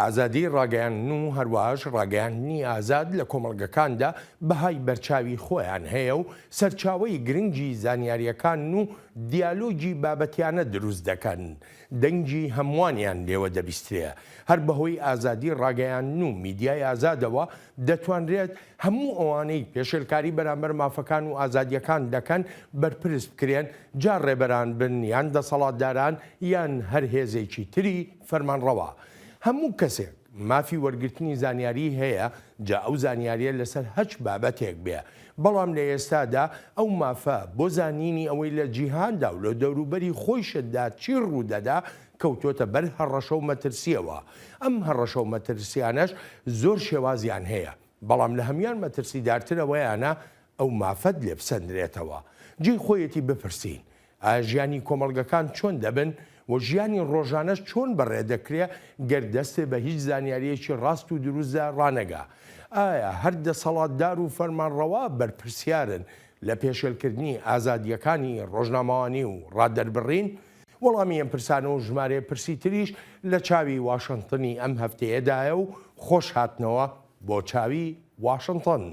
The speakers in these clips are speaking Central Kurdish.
ئازادیی ڕاگەیاندن و هەروەهاش ڕاگەیاندنی ئازاد لە کۆمەڵگەکاندا بەهای بەرچاوی خۆیان هەیە و سەرچاوەی گرنگی زانیارییەکانن و دیالۆگی بابەتیانە دروست دەکەن، دەنگی هەمووانیان لێوە دەبیسترێ. هەر بەهۆی ئازادی ڕاگەیاندن و میدیای ئازادەوە دەتوانرێت هەموو ئەوانەی پێشێلکاری بەرامبەر مافەکان و ئازادییەکان دەکەن بەرپرس بکرێن، جا ڕێبەران بن یان دەسەڵاتداران یان هەر هێزێکی تری فەرمانڕەوا. هەموو کەسێک مافی وەرگرتنی زانیاریی هەیە، جا ئەو زانیارییە لەسەر هەچ بابەتێک بێ. بەڵام لە ئێستادا ئەو مافە بۆ زانینی ئەوەی لە جیهاندا و لە دەوروبەری خۆیشتدا چی ڕوودەدا، کەوتۆتە بەر هەڕەشە و مەترسییەوە. ئەم هەڕەشە و مەترسییانەش زۆر شێوازیان هەیە، بەڵام لە هەموان مەترسیدارتر ئەوەیانە ئەو مافەت لێ بسەندرێتەوە. جێی خۆیەتی بپرسین، ئایا ژیانی کۆمەڵگەکان چۆن دەبن و ژیانی ڕۆژانەش چۆن بەڕێ دەکرێ گەر دەستێ بە هیچ زانیارییەکی ڕاست و دروستدا ڕانەگا؟ ئایا هەر دەسەڵاتدار و فەرمانڕەوا بەرپرسیارن لە پێشێلکردنی ئازادییەکانی ڕۆژنامەوانی و ڕادەربڕین؟ وەڵامی ئەم پرسانە و ژمارەیە پرسی تریش لە چاوی واشنتنی ئەم هەفتەیەدایە و خۆش هاتنەوە بۆ چاوی واشنتن.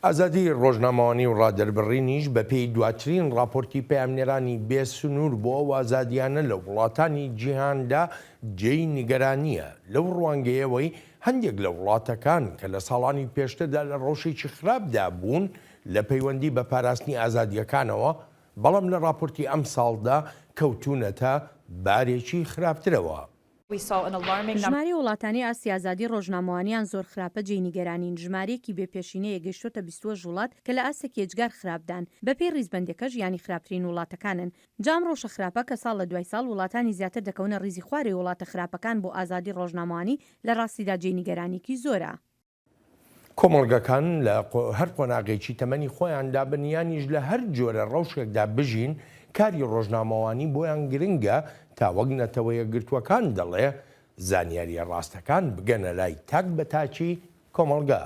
ئازادی ڕۆژنامەوانی و ڕادەربڕینیش بەپێی دواترین ڕاپۆرتی پەیامنێرانی بێ سنوور بۆ ئەو ئازادیانە لە وڵاتانی جیهاندا جێی نیگەرانییە لەو ڕوانگەیەوەی هەندێک لە وڵاتەکان کە لە ساڵانی پێشتردا لە ڕەوشێکی خراپدا بوون لە پەیوەندی بە پاراستنی ئازادییەکانەوە، بەڵام لە ڕاپۆرتی ئەمساڵدا کەوتوونەتە بارێکی خراپترەوە. ژمارەی وڵاتانی ئاستی ئازادی ڕۆژنامەوانیان زۆر خراپە جێی نیگەرانین، ژمارەیەکی بێ پێشینەیە گەیشتۆتە 28 وڵات کە لە ئاستێکی ئێجگار خراپدان، بەپێی ڕیزبەندیەکەش یانی خراپترین وڵاتەکانن. جا ئەم ڕەوشە خراپە کە ساڵ لە دوای ساڵ وڵاتانی زیاتر دەکەونە ڕیزی خوارەوەی وڵاتە خراپەکان بۆ ئازادی ڕۆژنامەوانی لە ڕاستیدا جێی نیگەرانیەکی زۆرە. کۆمەڵگەکان لە هەر قۆناغێکی تەمەنی خۆیاندا بن یانیش لە هەر جۆرە ڕەوشێکدا بژین، کاری ڕۆژنامەوانی بۆیان گرنگە تا وەک نەتەوەیەکگرتووەکان دەڵێ، زانیارییە ڕاستەکان بگەنە لای تاک بە تاکی کۆمەڵگە.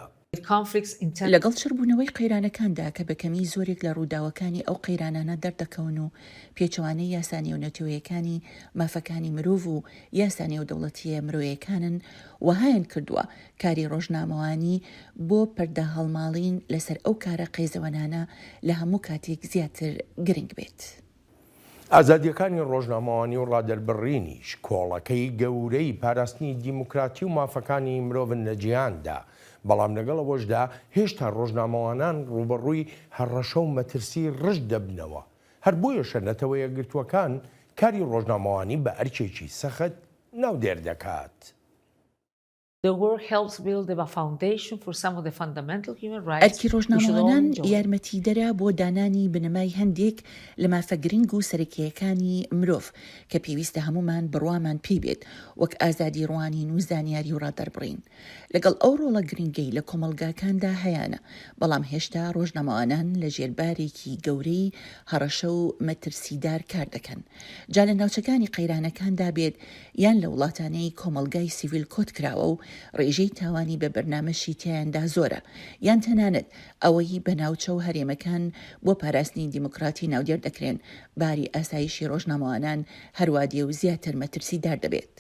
لەگەڵ چڕبوونەوەی قەیرانەکاندا کە بە کەمی زۆرێک لە ڕووداوەکانی ئەو قەیرانانە دەردەکەون و پێچەوانەی یاسا نێونەتەوەیەکانی مافەکانی مرۆڤ و یاسا نێودەوڵەتییە مرۆیەکانن وەهایان کردووە کاری ڕۆژنامەوانی بۆ پەردەهەڵماڵین لەسەر ئەو کارە قێزەوەنانە لە هەموو کاتێک زیاتر گرنگ بێت. ئازادییەکانی ڕۆژنامەوانی و ڕادەربڕینیش کۆڵەکەی گەورەی پاراستنی دیموکراتی و مافەکانی مرۆڤن لە جیهاندا، بەڵام لەگەڵ ئەوەشدا هێشتا ڕۆژنامەوانان ڕووبەڕووی هەڕەشە و مەترسی ڕژد دەبنەوە، هەر بۆیەشە نەتەوە یەکگرتووەکان کاری ڕۆژنامەوانی بە ئەرکێکی سەخت ناودێر دەکات. ئەرکی ڕۆژنامەوانان یارمەتیدەرە بۆ دانانی بنەمای هەندێک لە مافە گرنگ و سەرەکییەکانی مرۆڤ کە پێویستە هەموومان بڕوامان پێی بێت وەک ئازادی ڕوانین و زانیاری و ڕادەربڕین لەگەڵ ئەو ڕۆڵە گرنگەی لە کۆمەڵگاکاندا هەیانە بەڵام هێشتا ڕۆژنامەوانان لە ژێر بارێکی گەورەی هەڕەشە و مەترسیدار کار دەکەن جا لە ناوچەکانی قەیرانەکاندا بێت یان لە وڵاتانەی کۆمەڵگای سیڤیل کۆت کراوە و ڕێژەی تاوانی بە بەرنامەشی تیایاندا زۆرە، یان تەنانەت ئەوەی بە ناوچە و هەرێمەکان بۆ پاراستنی دیموکراتی ناودێر دەکرێن، باری ئاسایشی ڕۆژنامەوانان هەروا دێ و زیاتر مەترسیدار دەبێت.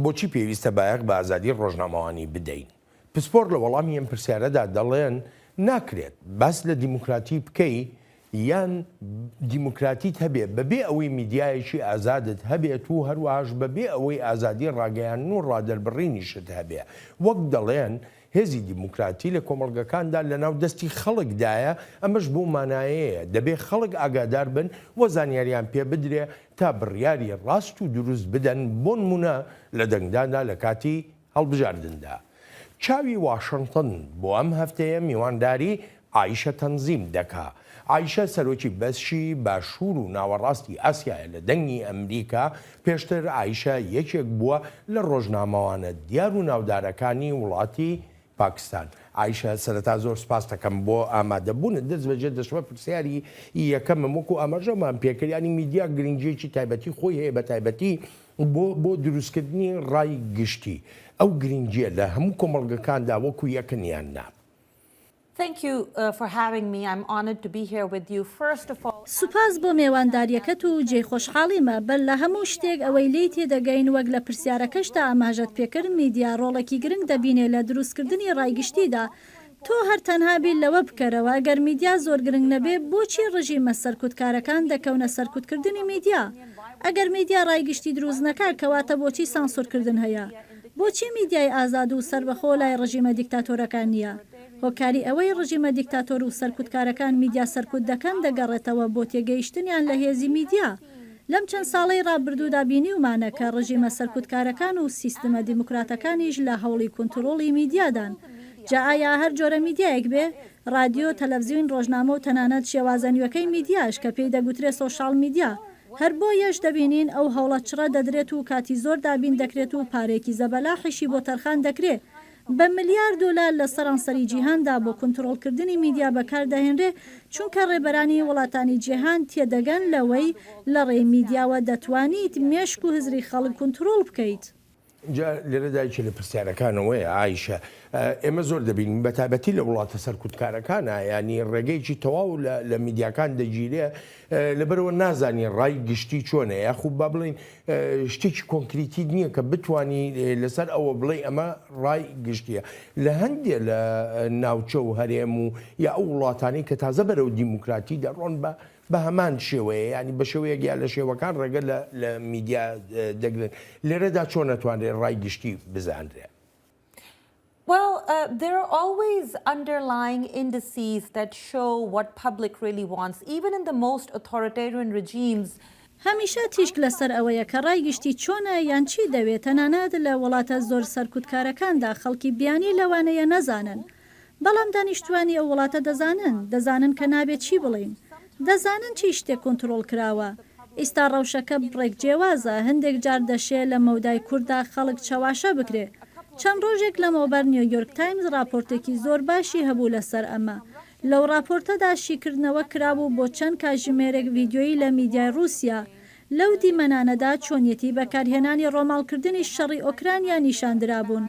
بۆچی پێویستە بایەخ بە ئازادی ڕۆژنامەوانی بدەین؟ پسپۆڕ لە وەڵامی ئەم پرسیارەدا دەڵێن، ناکرێت باس لە دیموکراتی بکەی یان دیموکراتیت هەبێ بەبێ ئەوەی میدیایەکی ئازادت هەبێت و هەروەهاش بەبێ ئەوەی ئازادی ڕاگەیاندن و ڕادەربڕینیشت هەبێ. وەک دەڵێن هێزی دیموکراتی لە کۆمەڵگەکاندا لەناو دەستی خەڵکدایە، ئەمەش بەو مانایەیە دەبێ خەڵک ئاگادار بن و زانیاریان پێ بدرێ تا بڕیاری ڕاست و دروست بدەن بۆنمونە لە دەنگداندا لە کاتی هەڵبژاردندا. چاوی واشنتن بۆ ئەم هەفتەیە میوانداری عایشە تەنزیم دەکا. عایشە سەرۆکی بەشی باشوور و ناوەڕاستی ئاسیایە لە دەنگی ئەمریکا، پێشتر عایشە یەکێک بووە لە ڕۆژنامەوانە دیار و ناودارەکانی وڵاتی. پاکستان. عایشە سەرەتا زۆر سپاست دەکەم بۆ ئامادەبوونت، دەست بەجێ دەچمە پرسیاری یەکەمم، وەکو ئاماژەمان پێکرد یانی میدیا گرنگییەکی تایبەتی خۆی هەیە بەتایبەتی بۆ بۆ دروستکردنی ڕای گشتی، ئەو گرنگییە لە هەموو کۆمەڵگەکاندا وەکو یەکن یان نا؟ سوپاس بۆ مێوانداریەکەت و جێی خۆشحاڵیمە، بەر لە هەموو شتێک ئەوەی لێی تێدەگەین وەک لە پرسیارەکەشتا ئاماژەت پێکرد میدیا ڕۆڵێکی گرنگ دەبینێ لە دروستکردنی ڕای گشتیدا، تۆ هەر تەنها بیر لەوە بکەرەوە گەر میدیا زۆر گرنگ نەبێ بۆچی ڕژیمە سەرکوتکارەکان دەکەونە سەرکوتکردنی میدیا؟ ئەگەر میدیا ڕای گشتی دروست نەکا کەواتە بۆچی سانسۆرکردن هەیە؟ بۆچی میدیای ئازاد و سەربەخۆ لای ڕژیمە دیکتاتۆرەکان نیە؟ هۆکاری ئەوەی ڕژیمە دیکتاتۆر و سەرکوتکارەکان میدیا سەرکوت دەکەن دەگەڕێتەوە بۆ تێگەیشتنیان لە هێزی میدیا. لەم چەند ساڵەی ڕابردوودا بینیومانە کە ڕژیمە سەرکوتکارەکان و سیستمە دیموکراتەکانیش لە هەوڵی کونتڕۆڵی میدیادان. جا ئایا هەر جۆرە میدیایەک بێ، ڕادیۆ، تەلەفزیون، ڕۆژنامە و تەنانەت شێوازە نوێکەی میدیاش کە پێی دەگوترێ سۆشاڵ میدیا. هەر بۆیەش دەبینین ئەو هەوڵە چڕە دەدرێت و کاتی زۆر دابین دەکرێت و پارەیەکی زەبەلاحیشی بۆ تەرخان دەکرێ بە ملیار دۆلار لە سەرانسەری جیهاندا بۆ کونتڕۆڵکردنی میدیا بەکاردەهێنرێ، چونکە ڕێبەرانی وڵاتانی جیهان تێدەگەن لەوەی لە ڕێی میدیاوە دەتوانیت مێشک و هزری خەڵک کونتڕۆڵ بکەیت. جا لێرەدا یەکێ لە پرسیارەکان ئەوەیە ئایشە، ئێمە زۆر دەبینین بە تایبەتی لە وڵاتە سەرکوتکارەکانا یانی ڕێگەیەکی تەواو لە میدیاکان دەگیرێ لەبەرئەوە نازانی ڕای گشتی چۆنە یاخود با بڵێین شتێکی کۆنکریتیت نییە کە بتانی لەسەر ئەوە بڵێ ئەمە ڕای گشتیە لە هەندێ لە ناوچە و هەرێم و یا ئەو وڵاتانەی کە تازە بەرەو دیموکراتی دەڕۆن بە بە هەمان شێوەیە ینی بە شێوەیەک یا لە شێوەکان ڕێگە لە میدیا دەگرن لێرەدا چۆن نەتوانرێت ڕای گشتی بزانرێ؟ Well, there are always underlying indices that show what public really wants, even in the most authoritarian regimes. هەمیشە تیشک لەسەر ئەوەیە کە ڕای گشتی چۆنە یان چی دەوێ، تەنانەت لە وڵاتە زۆر سەرکوتکارەکاندا خەڵکی بیانی لەوانەیە نەزانن. بەڵام دانیشتووانی ئەو وڵاتە دەزانن، دەزانن کە نابێ چی بڵێین. دەزانن چی شتێک کونتڕۆڵ کراوە. ئیستا ڕەوشەکە بڕێک جێوازە، هەندێک جار دەشێ لە مەودای کورتدا خەڵک چەواشە بکرێ. چەند ڕۆژێک لەمەوبەر نیۆیۆرک تایمز ڕاپۆرتێکی زۆر باشی هەبوو لەسەر ئەمە. لەو ڕاپۆرتەدا شیکردنەوە کرابوو بۆ چەند کاژمێرێک ڤیدیۆیی لە میدیای ڕووسیا. لەو دیمەنانەدا چۆنیەتی بەکارهێنانی ڕۆماڵکردنی شەڕی ئۆکرانیا نیشان درابوون.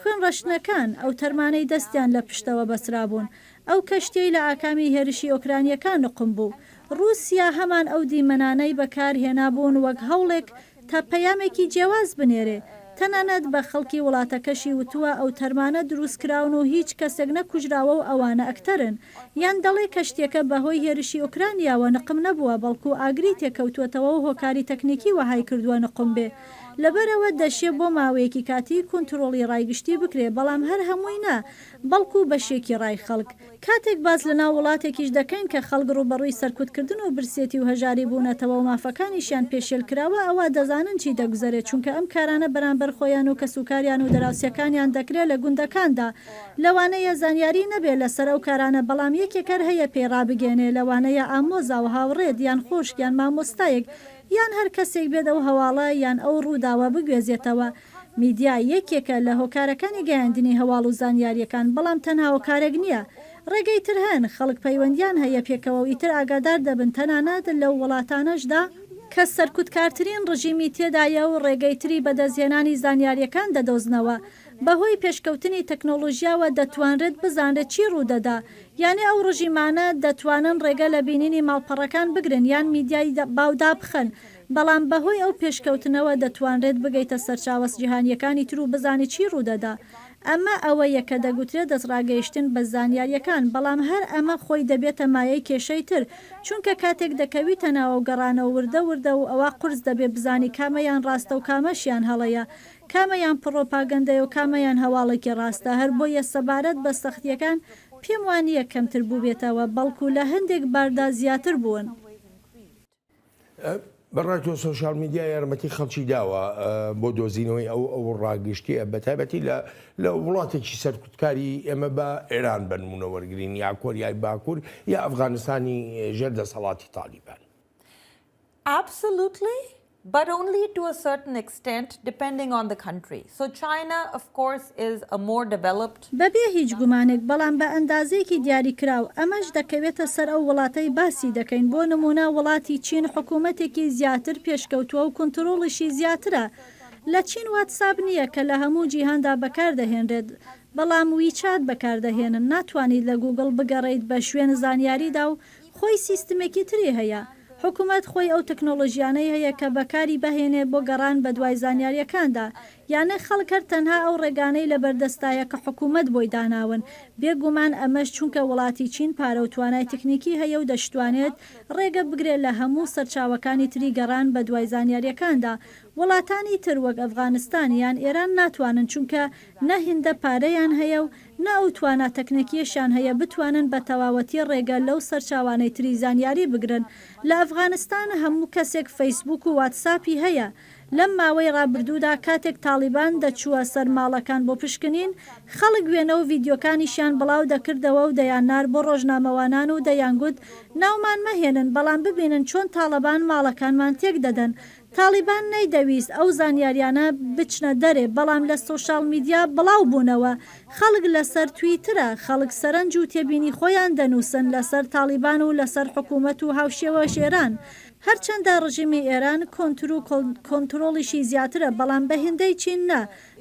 خوێنڕشتنەکان، ئەو تەرمانەی دەستیان لە پشتەوە بەسترابوون، ئەو کەشتیەی لە ئاکامی هێرشی ئۆکرانییەکان نوقم بوو. ڕووسیا هەمان ئەو دیمەنانەی بەکار هێنابوون وەک هەوڵێک تا پەیامێکی جیاواز بنێرێ. تەنانەت بە خەڵکی وڵاتەکەشی وتووە ئەو تەرمانە دروست کراون و هیچ کەسێک نەکوژراوە و ئەوانە ئەکتەرن. یان دەڵێ کەشتیەکە بە هۆی هێرشی ئۆکرانیاوە نقم نەبووە بەڵکو ئاگری تێکەوتووەتەوە و هۆکاری تەکنیکی وەهای کردووە نقوم بێ. لەبەرئەوە دەشێ بۆ ماوەیەکی کاتی کونتڕۆڵی ڕای گشتی بکرێ بەڵام هەر هەمووی نا بەڵکو بەشێکی ڕای خەڵک. کاتێک باس لە ناو وڵاتێکیش دەکەین کە خەڵک ڕووبەڕووی سەرکوتکردن و برسێتی و هەژاری بوونەتەوە و مافەکانیشیان پێشێل کراوە ئەوا دەزانن چی دەگوزەرێ چونکە ئەم کارانە بەرامبەر خۆیان و کەسوکاریان و دەراوسێکانیان دەکرێ لە گوندەکاندا لەوانەیە زانیاری نەبێ لەسەر ئەو کارانە بەڵام یەکێک هەر هەیە پێی ڕابگەیەنێ لەوانەیە ئامۆزا و هاوڕێت یان خۆشک یان مامۆستایەک یان هەر کەسێک بێت ئەو هەواڵە یان ئەو ڕووداوە بگوێزێتەوە میدیا یەکێکە لە هۆکارەکانی گەیاندنی هەواڵ و زانیارییەکان، بەڵام تەنها هۆکارێک نییە. ڕێگەی تر هەن، خەڵک پەیوەندییان هەیە پێکەوە و ئیتر ئاگادار دەبن، تەنانەت لەو وڵاتانەشدا، کە سەرکوتکارترین ڕژیمی تێدایە و ڕێگەی تری بەدەستهێنانی زانیارییەکان دەدۆزنەوە. بەهۆی پێشکەوتنی تەکنۆڵۆژیاوە دەتوانرێت بزانرێت چی ڕوودەدا، یانێ ئەو ڕژیمانە دەتوانن ڕێگە لە بینینی ماڵپەڕەکان بگرن یان میدیای باو دابخەن، بەڵام بەهۆی ئەو پێشکەوتنەوە دەتوانرێت بگەیتە سەرچاوە جیهانییەکانی تر و بزانی چی ڕوودەدا. ئەمە ئەوەیە کە دەگوترێت دەستڕاگەیشتن بە زانیارییەکان، بەڵام هەر ئەمە خۆی دەبێتە مایەی کێشەی تر، چونکە کاتێک دەکەویتە ناو گەڕانەوە وردە وردە و ئەوا قورس دەبێ بزانی کامەیان ڕاستە و کامەشیان هەڵەیە، کامەیان پڕۆپاگەندەیە و کامەیان هەواڵێکی ڕاستە، هەر بۆیە سەبارەت بە سەختییەکان پێم وانییە کەمتر بووبێتەوە، بەڵکو لە هەندێک باردا زیاتر بوون. بەڕای تۆ سۆشیال میدیا یارمەتی خەڵکی داوە بۆ دۆزینەوەی ئەو ئەو ڕاگشتیە بە تایبەتی لە لە وڵاتێکی سەرکوتکاری ئێمە بە ئێران بەنمونە وەرگین یا کۆریای باکوور یا ئەفغانستانی ژێر دەسەڵاتی تالیبان؟ Absolutely. but only to a certain extent depending on the country. So China of course is a more developed. بەبێ هیچ گومانێک، بەڵام بە ئەندازەیەکی دیاریکراو، ئەمەش دەکەوێتە سەر ئەو وڵاتەی باسی دەکەین، بۆ نموونە وڵاتی چین حکوومەتێکی زیاتر پێشکەوتووە و کونتڕوڵیشی زیاترە. لە چین واتساپ نییە کە لە هەموو جیهاندا بەکاردەهێنرێت، بەڵام ویچات بەکاردەهێنن، ناتوانیت لە گووگڵ بگەڕێیت بە شوێن زانیاریدا و خۆی سیستمێکی تری هەیە. حکومەت خۆی ئەو تەکنۆڵۆژیانەی هەیە کە بەکاری بهێنێ بۆ گەڕان بەدوای زانیاریەکاندا. یانێ خەڵک هەر تەنها ئەو ڕێگانەی لەبەردەستایە کە حکومەت بۆی داناون. بێ گومان ئەمەش چونکە وڵاتی چین پارە و توانای تکنیکی هەیە و دەشتوانێت ڕێگە بگرێ لە هەموو سەرچاوەکانی تری گەڕان بەدوای زانیاریەکاندا. وڵاتانی تر وەک ئەفغانستان یان ئێران ناتوانن چونکە نە هیندە پارەیان هەیە و نە ئەو توانا تەکنەکیەشیان هەیە بتوانن بە تەواوەتی ڕێگە لەو سەرچاوانەی تری زانیاری بگرن. لە ئەفغانستان هەموو کەسێک فەیسبوک و واتساپی هەیە. لەم ماوەی ڕابردوودا کاتێک تاڵیبان دەچووە سەر ماڵەکان بۆ پشکنین، خەڵک وێنە و ڤیدیۆکانیشیان بڵاو دەکردەوە و دەیاننارد بۆ ڕۆژنامەوانان و دەیانگوت ناومان مەهێنن بەڵام ببینن چۆن تاڵەبان ماڵەکانمان تێکدەدەن. تاڵیبان نەیدەویست ئەو زانیاریانە بچنە دەرێ، بەڵام لە سۆشاڵ میدیا بڵاو بوونەوە. خەڵک لەسەر تویترە، خەڵک سەرەنج و تێبینی خۆیان دەنووسن لەسەر تاڵیبان و لەسەر حکوومەت و هاوشێوەش ئێران. هەرچەندە ڕژیمی ئێران کۆنتر و کۆنترۆڵیشی زیاترە، بەڵام بە هێندەی چین نا.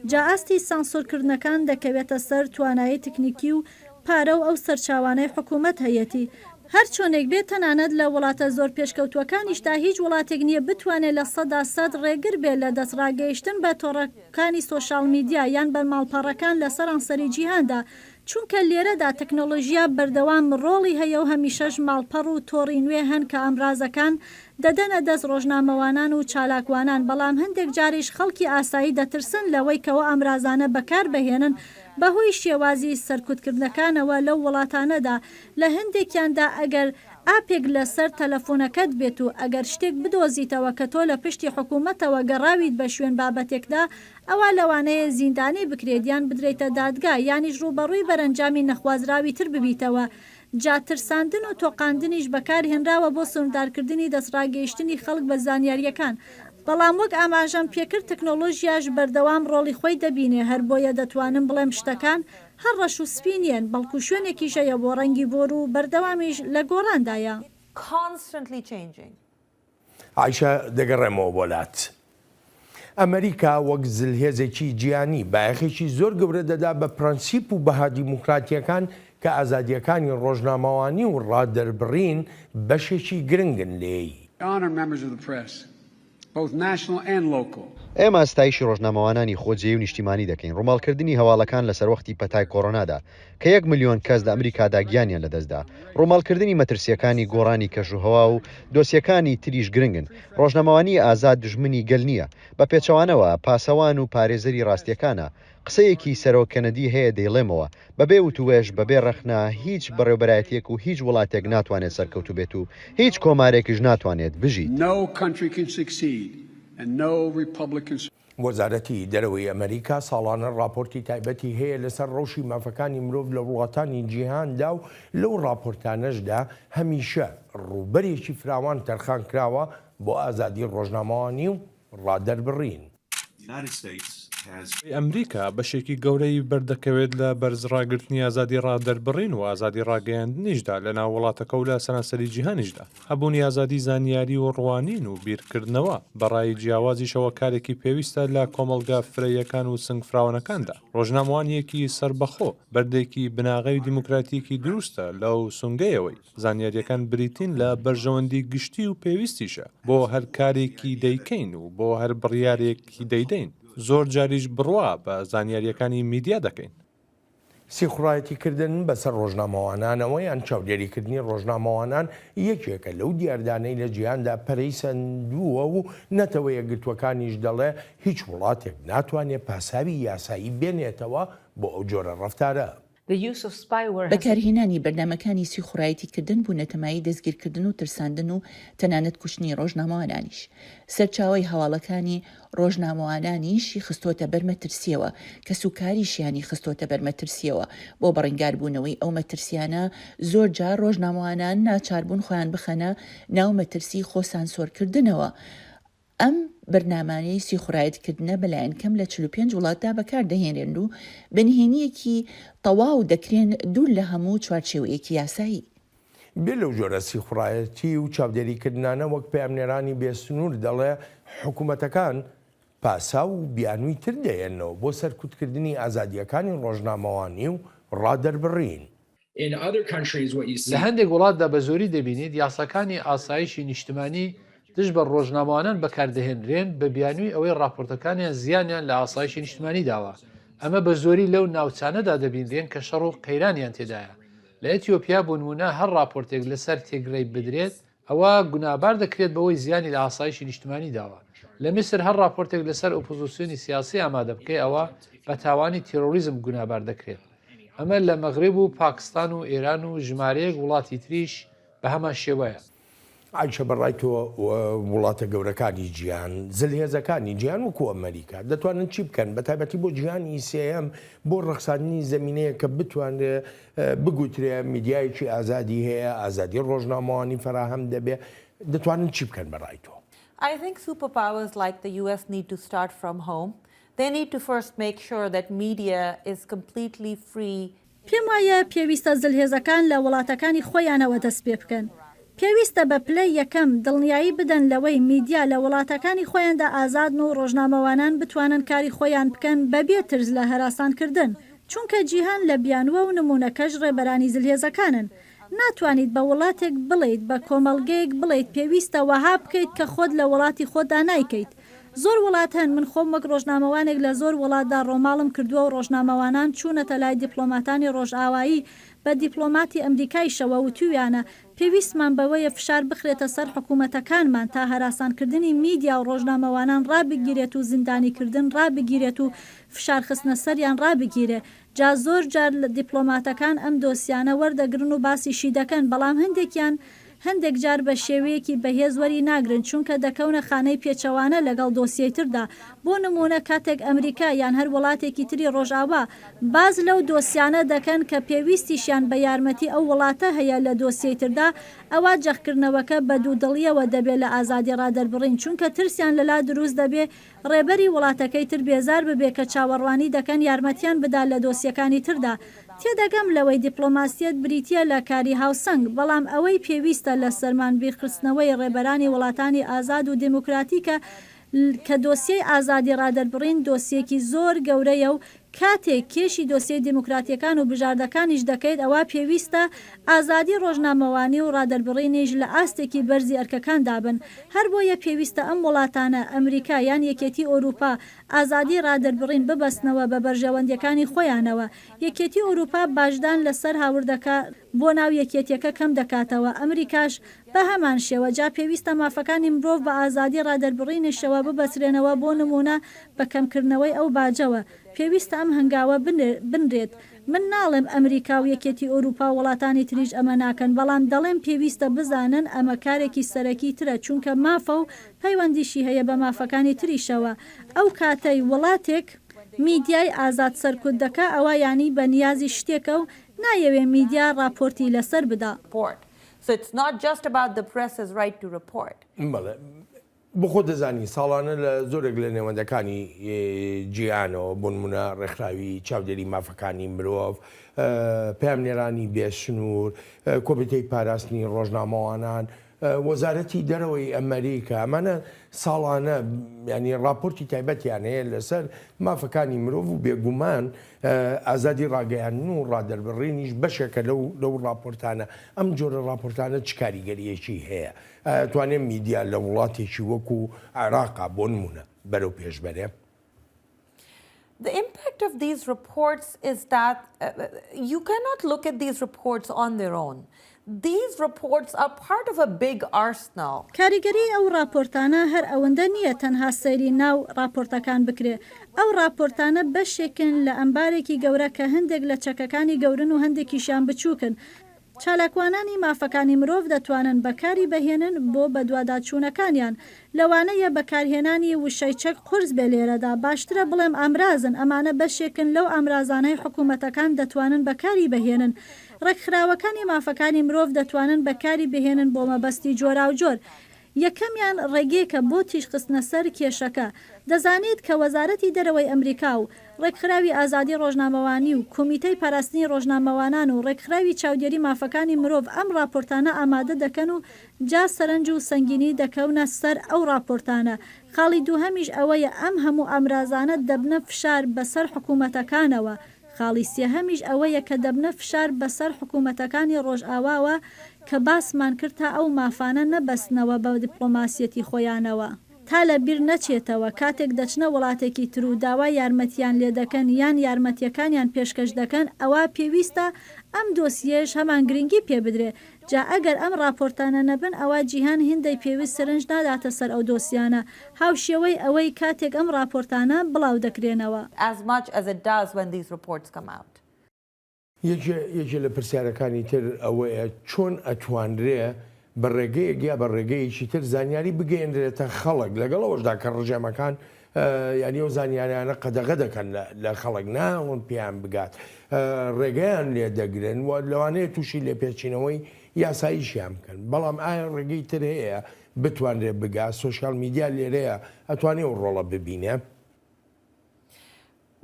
جا ئاستی سانسۆرکردنەکان دەکەوێتە سەر توانایی تکنیکی و پارە و ئەو سەرچاوانەی حکوومەت هەیەتی. هەرچۆنێک بێت تەنانەت لە وڵاتە زۆر پێشکەوتووەکانیشدا هیچ وڵاتێک نییە بتوانێت 100% ڕێگر بێت لە دەستڕاگەیشتن بە تۆڕەکانی سۆشاڵ میدیا یان بە ماڵپەڕەکان لە سەرانسەری جیهاندا چونکە لێرەدا تەکنۆلۆژیا بەردەوام ڕۆڵی هەیە و هەمیشەش ماڵپەڕ و تۆڕی نوێ هەن کە ئامرازەکان دەدەنە دەست ڕۆژنامەوانان و چالاکوانان بەڵام هەندێک جاریش خەڵکی ئاسایی دەترسن لەوەی کە ئەو ئامرازانە بەکاربهێنن بەهۆی شێوازی سەرکوتکردنەکانەوە لەو وڵاتانەدا لە هەندێکیاندا ئەگەر ئاپێک لەسەر تەلەفۆنەکەت بێت و ئەگەر شتێک بدۆزیتەوە کە تۆ لە پشتی حکومەتەوە گەڕاویت بە شوێن بابەتێکدا ئەوا لەوانەیە زیندانی بکرێت یان بدرێیتە دادگا یانیش ڕووبەڕووی بەرەنجامی نەخوازراوی تر ببیتەوە جا ترساندن و تۆقاندنیش بەکارهێنراوە بۆ سنوردارکردنی دەستڕاگەیشتنی خەڵک بە زانیارییەکان بەڵام وەک ئاماژەم پێکرد تەکنۆلۆژیاش بەردەوام ڕۆڵی خۆی دەبینێ هەربۆیە دەتوانم بڵێم شتەکان هەر ڕەش و سپی نییەن، بەڵکو شوێنێکیش هەیە بۆ ڕەنگی بۆر و بەردەوامیش لە گۆڕاندایە. Constantly changing. عایشە دەگەڕێمەوە بۆ لات. ئەمریکا وەک زلهێزێکی جیهانی بایەخێکی زۆر گەورە دەدا بە پرەنسیپ و بەها دیموکراتییەکان کە ئازادییەکانی ڕۆژنامەوانی و ڕادەربڕین بەشێکی گرنگن لێی. ئێمە ستایشی ڕۆژنامەوانانی خۆجێی و نیشتیمانی دەکەین ڕووماڵکردنی هەواڵەکان لە سەروەختی پەتای کۆرۆنادا کە یەک ملیۆن کەس لە ئەمریکادا گیانیان لەدەستدا، ڕووماڵکردنی مەترسییەکانی گۆڕانی کەشوهەوا و دۆسیەکانی تریش گرنگن. ڕۆژنامەوانیی ئازاد دوژمنی گەل نییە، بە پێچەوانەوە پاسەوان و پارێزەری ڕاستییەکانە. قسەیەکی سەرۆک کەنەدی هەیە دەیڵێمەوە، بەبێ وتووێژ، بەبێ ڕەخنە، هیچ بەڕێوبەرایەتییەک و هیچ وڵاتێک ناتوانێت سەرکەوتوو بێت و هیچ کۆمارێکیش ناتوانێت بژیت. وەزارەتی دەرەوەی ئەمەریکا ساڵانە ڕاپۆرتی تایبەتی هەیە لەسەر ڕەوشی مافەکانی مرۆڤ لە وڵاتانی جیهاندا و لەو ڕاپۆرتانەشدا هەمیشە ڕووبەرێکی فراوان تەرخانکراوە بۆ ئازادی ڕۆژنامەوانی و ڕادەربڕین. ئەمریکا بەشێکی گەورەی بەردەکەوێت لە بەرز ڕاگرتنی ئازادی ڕادەربڕین و ئازادی ڕاگەیاندنیشدا لە ناو وڵاتەکە و لە سەرانسەری جیهانیشدا. هەبوونی ئازادی زانیاری و ڕوانین و بیرکردنەوە بە ڕای جیاوازیشەوە کارێکی پێویستە لە کۆمەڵگا فرەییەکان و سنگفراوانەکاندا. ڕۆژنامەوانییەکی سەربەخۆ بەردێکی بناغەی دیموکراتیکی دروستە لەو سونگەیەوەی زانیارییەکان بریتین لە بەرژەوەندی گشتی و پێویستیشە بۆ هەر کارێکی دەیکەین و بۆ هەر بڕیارێکی دەیدەین، زۆر جاریش بڕوا بە زانیارییەکانی میدیا دەکەین. سیخوڕایەتیکردن بەسەر ڕۆژنامەوانانەوە یان چاودێریکردنی ڕۆژنامەوانان یەکێکە لەو دیاردانەی لە جیهاندا پەرەی سەندووە و نەتەوە یەکگرتووەکانیش دەڵێ هیچ وڵاتێک ناتوانێ پاساوی یاسایی بێنێتەوە بۆ ئەو جۆرە ڕەفتارە. بەکارهێنانی بەرنامەکانی سیخوڕایەتیکردن بوونەتە مایەی دەستگیرکردن و ترساندن و تەنانەت کوشتنی ڕۆژنامەوانانیش. سەرچاوەی هەواڵەکانی ڕۆژنامەوانانیشی خستۆتە بەر مەترسییەوە، کەسوکاریشیانی خستۆتە بەر مەترسییەوە، بۆ بەڕنگاربوونەوەی ئەو مەترسییانە زۆرجار ڕۆژنامەوانان ناچاربوون خۆیان بخەنە ناو مەترسی خۆسانسۆرکردنەوە. ئەم بەرنامانەی سیخوڕایەتکردنە بەلایەن کەم لە 45 وڵاتدا بەکاردەهێنرێن و بە نهێنییەکی تەواو دەکرێن دوور لە هەموو چوارچێوەیەکی یاسایی. بێ لەو جۆرە سیخوڕایەتی و چاودێریکردنانە وەک پەیامنێرانی بێ سنوور دەڵێ حکومەتەکان پاساو و بیانووی تر دەهێننەوە بۆ سەرکوتکردنی ئازادییەکانی ڕۆژنامەوانی و ڕادەربڕین. لە هەندێک وڵاتدا بە زۆری دەبینیت یاساکانی ئاسایشی نیشتمانی دژ بە ڕۆژنامەوانان بەکاردەهێنرێن بە بیانووی ئەوەی ڕاپۆرتەکانیان زیانیان لە ئاسایشی نیشتمانی داوە، ئەمە بە زۆری لەو ناوچانەدا دەبینرێن کە شەڕ و قەیرانیان تێدایە. لە ئەتیۆپیا بۆنموونە هەر ڕاپۆرتێک لەسەر تێگرەی بدرێت ئەوا گونابار دەکرێت بەوەی زیانی لە ئاسایشی نیشتمانی داوە. لە میسر هەر ڕاپۆرتێک لەسەر ئۆپۆزۆسیۆنی سیاسی ئامادە بکەی ئەوا بە تاوانی تیرۆریزم گونابار دەکرێت. ئەمە لە مەغریب و پاکستان و ئێران و ژمارەیەک وڵاتی تریش بە هەمان شێوەیە. عایشە بەڕای تۆ وڵاتە گەورەکانی جیهان، زلهێزەکانی جیهان وەکو ئەمەریکا دەتوانن چی بکەن بەتایبەتی بۆ جیهانی سێیەم بۆ ڕەخساندنی زەمینەیەک کە بتوانرێ بگوترێ میدیایەکی ئازادی هەیە، ئازادی ڕۆژنامەوانی فەراهەم دەبێ، دەتوانن چی بکەن بەڕای تۆ؟ I think superpowers like the US need to start from home. They need to first make sure that media is completely free. پێم وایە پێویستە زلهێزەکان لە وڵاتەکانی خۆیانەوە دەست پێ بکەن. پێویستە بە پلەی یەکەم دڵنیایی بدەن لەوەی میدیا لە وڵاتەکانی خۆیاندا ئازادن و ڕۆژنامەوانان بتوانن کاری خۆیان بکەن بەبێ ترس لە هەراسانکردن، چونکە جیهان لە بیانووە و نموونەکەش ڕێبەرانی زلهێزەکانن. ناتوانیت بە وڵاتێک بڵێیت، بە کۆمەڵگەیەک بڵێیت پێویستە وەها بکەیت کە خۆت لە وڵاتی خۆتدا نایکەیت. زۆر وڵات هەن، من خۆم وەک ڕۆژنامەوانێک لە زۆر وڵاتدا ڕۆماڵم کردووە و ڕۆژنامەوانان چوونەتە لای دیپڵۆماتانی ڕۆژئاوایی، بە دیپڵۆماتی ئەمریکایشەوە وتوویانە پێویستمان بەوەیە فشار بخرێتە سەر حکوومەتەکانمان تا هەراسانکردنی میدیا و ڕۆژنامەوانان ڕابگیرێت و زیندانیکردن ڕابگیرێت و فشارخستنە سەریان ڕابگیرێ. جا زۆر جار دیپڵۆماتەکان ئەم دۆسیانە وەردەگرن و باسیشی دەکەن، بەڵام هەندێکیان هەندێک جار بە شێوەیەکی بەهێز وەری ناگرن چونکە دەکەونە خانەی پێچەوانە لەگەڵ دۆسیەی تردا بۆ نموونە کاتێک ئەمریکا یان هەر وڵاتێکی تری ڕۆژئاوا باس لەو دۆسیانە دەکەن کە پێویستیشیان بە یارمەتی ئەو وڵاتە هەیە لە دۆسیەی تردا ئەوا جەختکردنەوەکە بە دوودڵیەوە دەبێ لە ئازادی ڕادەربڕین چونکە ترسیان لەلا دروست دەبێ ڕێبەری وڵاتەکەی تر بێزار ببێ کە چاوەڕوانی دەکەن یارمەتیان بدا لە دۆسیەکانی تردا. تێدەگەم لەوەی دیپڵۆماسیەت بریتیە لە کاری هاوسەنگ، بەڵام ئەوەی پێویستە لە سەرمان بیرخستنەوەی ڕێبەرانی وڵاتانی ئازاد و دێموکراتیکە کە دۆسیەی ئازادی ڕادەربڕین دۆسیەکی زۆر گەورەیە و کاتێک کێشی دۆسیەی دیموکراتیەکان و بژاردەکانیش دەکەیت ئەوا پێویستە ئازادی ڕۆژنامەوانی و ڕادەربڕینیش لە ئاستێکی بەرزی ئەرکەکاندا بن هەربۆیە پێویستە ئەم وڵاتانە، ئەمریکا یان یەکێتی ئەوروپا، ئازادی ڕادەربڕین ببەستنەوە بە بەرژەوەندیەکانی خۆیانەوە. یەکێتی ئەوروپا باجدان لەسەر هاوردەکە بۆ ناو یەکێتیەکە کەم دەکاتەوە، ئەمریکاش بەهەمان شێوە، جا پێویستە مافەکانی مرۆڤ بە ئازادی ڕادەربڕینیشەوە ببەسرێنەوە بۆ نموونە بە کەمکردنەوەی ئەو باجەوە. پێویستە ئەم هەنگاوە بنرێت. من ناڵێم ئەمریکا و یەکێتی ئەوروپا و وڵاتانی تریش ئەمە ناکەن، بەڵام دەڵێم پێویستە بزانن ئەمە کارێکی سەرەکی ترە چونکە مافە و پەیوەندیشی هەیە بە مافەکانی تریشەوە. ئەو کاتەی وڵاتێک میدیای ئازاد سەرکوت دەکا ئەوا یانی بە نیازی شتێکە و نایەوێ میدیا ڕاپۆرتی لەسەر بدا. So it's not just about the press's right to report. بەڵێ بۆ خۆت دەزانی ساڵانە لە زۆرێک لە نێوەندەکانی جیهانەوە بۆ نمونە ڕێکخراوی چاودێری مافەکانی مرۆڤ، پەیامنێرانی بێ سنوور، کۆمیتەی پاراستنی ڕۆژنامەوانان، وەزارەتی دەرەوەی ئەمەریکا ئەمانە ساڵانە یانی ڕاپۆرتی تایبەتیان هەیە لەسەر مافەکانی مرۆڤ و بێگومان ئازادی ڕاگەیاندن و ڕادەربڕینیش بەشێکە لەو لەو ڕاپۆرتانە ئەم جۆرە ڕاپۆرتانە چ کاریگەریەکی هەیە ئەتوانێت میدیا لە وڵاتێکی وەکو عێراقا بۆ نمونە بەرەو پێش بەرێ؟ The impact of these reports is that you cannot look at these reports on their own. These reports are part of a big arsenal. کاریگەریی ئەو ڕاپۆرتانە هەر ئەوەندە نییە تەنها سەیری ناو ڕاپۆرتەکان بکرێ، ئەو ڕاپۆرتانە بەشێکن لە ئەمبارێکی گەورە کە هەندێک لە چەکەکانی گەورن و هەندێکیشیان بچووکن، چالاکوانانی مافەکانی مرۆڤ دەتوانن بەکاری بهێنن بۆ بەدواداچوونەکانیان. لەوانەیە بەکارهێنانی وشەی چەک قورس بێ لێرەدا، باشترە بڵێم ئامرازن، ئەمانە بەشێکن لەو ئامرازانەی حکومەتەکان دەتوانن بەکاری بهێنن. ڕێکخراوەکانی مافەکانی مرۆڤ دەتوانن بەکاری بهێنن بۆ مەبەستی جۆراوجۆر. یەکەمیان ڕێگەیەکە بۆ تیشکخستنە سەر کێشەکە. دەزانیت کە وەزارەتی دەرەوەی ئەمریکا و ڕێکخراوی ئازادی ڕۆژنامەوانی و کۆمیتەی پاراستنی ڕۆژنامەوانان و ڕێکخراوی چاودێری مافەکانی مرۆڤ ئەم ڕاپۆرتانە ئامادە دەکەن و جا سەرنج و سەنگینی دەکەونە سەر ئەو ڕاپۆرتانە. خاڵی دووهەمیش ئەوەیە ئەم هەموو ئامرازانە دەبنە فشار بەسەر حکوومەتەکانەوە. خاڵی سێهەمیش ئەوەیە کە دەبنە فشار بەسەر حکوومەتەکانی ڕۆژئاواوە کە باسمان کرد تا ئەو مافانە نەبەستنەوە بە دیپڵۆماسیەتی خۆیانەوە. تا لە بیر نەچێتەوە کاتێک دەچنە وڵاتێکی تر و داوای یارمەتیان لێ دەکەن یان یارمەتیەکانیان پێشکەش دەکەن ئەوا پێویستە ئەم دۆسیەیەش هەمان گرنگی پێ بدرێ جا ئەگەر ئەم ڕاپۆرتانە نەبن ئەوا جیهان هیندەی پێویست سەرنج ناداتە سەر ئەو دۆسیانە هاوشێوەی ئەوەی کاتێک ئەم ڕاپۆرتانە بڵاو دەکرێنەوە. as much as it does when these reports come out. یەکێ یەکێ لە پرسیارەکانی تر ئەوەیە چۆن ئەتوانرێ بە ڕێگەیەک یا بە ڕێگەیەکی تر زانیاری بگەیەنرێتە خەڵک لەگەڵ ئەوەشدا کە ڕژێمەکان یانی ئەو زانیاریانە قەدەغە دەکەن لە خەڵک ناهێڵن پێیان بگات ڕێگەیان لێ دەگرن و لەوانەیە تووشی لێپێچینەوەی یاساییشیان بکەن بەڵام ئایا ڕێگەی تر هەیە بتوانرێت بگا سۆشیال میدیا لێرەیە ئەتوانێ ئەو ڕۆڵە ببینێ؟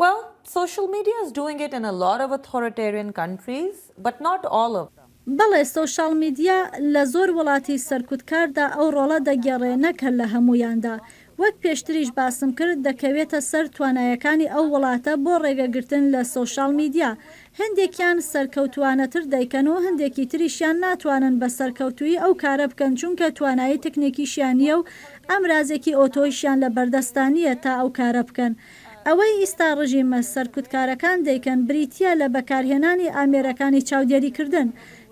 Well, social media is doing it in a lot of authoritarian countries, but not all of them. بەڵێ سۆشاڵ میدیا لە زۆر وڵاتی سەرکوتکاردا ئەو ڕۆڵە دەگێڕێ نەک هەر لە هەموویاندا. وەک پێشتریش باسم کرد دەکەوێتە سەر توانایەکانی ئەو وڵاتە بۆ ڕێگەگرتن لە سۆشاڵ میدیا. هەندێکیان سەرکەوتووانەتر دەیکەن و هەندێکی تریشیان ناتوانن بە سەرکەوتوویی ئەو کارە بکەن چونکە توانایی تکنیکیشیان نییە و ئامرازێکی ئۆتۆیشیان لە بەردەستا نییە تا ئەو کارە بکەن. ئەوەی ئیستا ڕژیمە سەرکوتکارەکان دەیکەن بریتییە لە بەکارهێنانی ئامێرەکانی چاودێریکردن.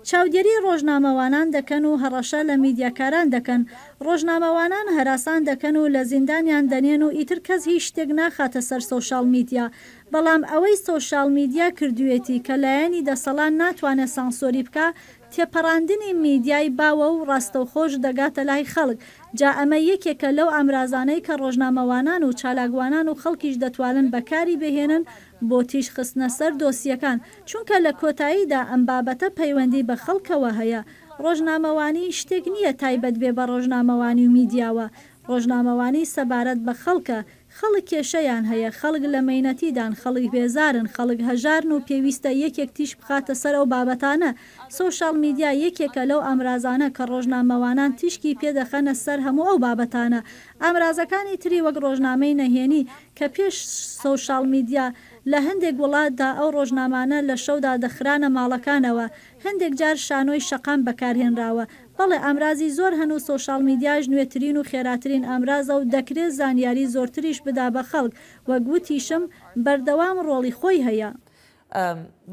چاودێری ڕۆژنامەوانان دەکەن و هەڕەشە لە میدیاکاران دەکەن. ڕۆژنامەوانان هەراسان دەکەن و لە زیندانیان دەنێن و ئیتر کەس هیچ شتێک ناخاتە سەر سۆشاڵ میدیا. بەڵام ئەوەی سۆشاڵ میدیا کردوویەتی کە لایەنی دەسەڵات ناتوانێ سانسۆری بکا، تێپەڕاندنی میدیای باوە و ڕاستەوخۆش دەگاتە لای خەڵک، جا ئەمە یەکێکە لەو ئامرازانەی کە ڕۆژنامەوانان و چالاکوانان و خەڵکیش دەتوانن بەکاری بهێنن بۆ تیشک خستنە سەر دۆسیەکان، چونکە لە کۆتاییدا ئەم بابەتە پەیوەندی بە خەڵکەوە هەیە، ڕۆژنامەوانی شتێک نییە تایبەت بێ بە ڕۆژنامەوانی و میدیاوە، ڕۆژنامەوانی سەبارەت بە خەڵکە، خەڵک کێشەیان هەیە، خەڵک لە مەینەتیدان، خەڵک بێزارن، خەڵک هەژارن و پێویستە یەکێک تیشک بخاتە سەر ئەو بابەتانە. سۆشیاڵ میدیا یەکێکە لەو ئامرازانە کە ڕۆژنامەوانان تیشکی پێ دەخەنە سەر هەموو ئەو بابەتانە. ئامرازەکانی تری وەک ڕۆژنامەی نەهێنی کە پێش سۆشاڵ میدیا لە هەندێک وڵاتدا ئەو ڕۆژنامانە لە شەودا دەخرانە ماڵەکانەوە، هەندێک جار شانۆی شەقام بەکارهێنراوە. بەڵێ ئامرازی زۆر هەن و سۆشاڵ میدیاش نوێترین و خێراترین ئامرازە و دەکرێ زانیاری زۆرتریش بدا بە خەڵک، وەک وتیشم بەردەوام ڕۆڵی خۆی هەیە.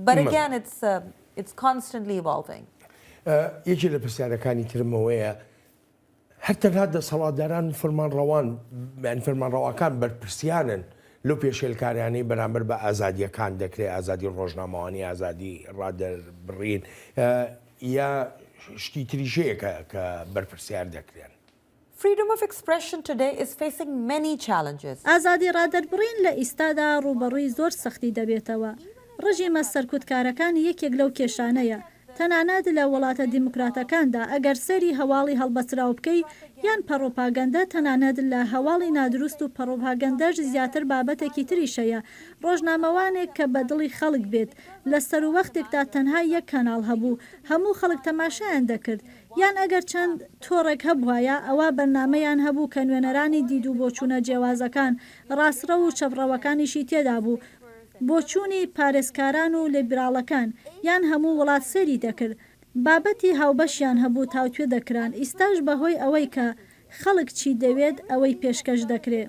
But again it's it's constantly evolving. یەکێ لە پرسیارەکانی ترم ئەوەیە هەر تەنها دەسەڵاتداران و فەرمانڕەوان یان فەرمانڕەواکان بەرپرسیارن لەو پێشێلکاریانەی بەرامبەر بە ئازادییەکان دەکرێت، ئازادی ڕۆژنامەوانی، ئازادی ڕادەربڕین یا شتی تریش هەیە کە کە بەرپرسیار دەکرێن؟ Freedom of expression today is facing many challenges. ئازادی ڕادەربڕین لە ئیستادا ڕووبەڕووی زۆر سەختی دەبێتەوە. ڕژیمە سەرکوتکارەکان یەکێک لەو کێشانەیە. تەنانەت لە وڵاتە دیموکراتەکاندا ئەگەر سەیری هەواڵی هەڵبەستراو بکەی یان پەڕۆپاگەندە تەنانەت لە هەواڵی نادروست و پەڕۆپاگەندەش زیاتر بابەتێکی تریش هەیە ڕۆژنامەوانێک کە بە دڵی خەڵک بێت لە سەروەختێکدا تەنها یەک کەناڵ هەبوو هەموو خەڵک تەماشایان دەکرد یان ئەگەر چەند تۆڕێک هەبوایە ئەوا بەرنامەیان هەبوو کە نوێنەرانی دیدوبۆچوونە جیاوازەکان ڕاستڕەو و چەپڕەوەکانیشی تێدابوو بۆچوونی پارێزکاران و لیبراڵەکان یان هەموو وڵات سەیری دەکرد بابەتی هاوبەشیان هەبوو تاوتوێ دەکران ئیستاش بەهۆی ئەوەی کە خەڵک چی دەوێت ئەوەی پێشکەش دەکرێ.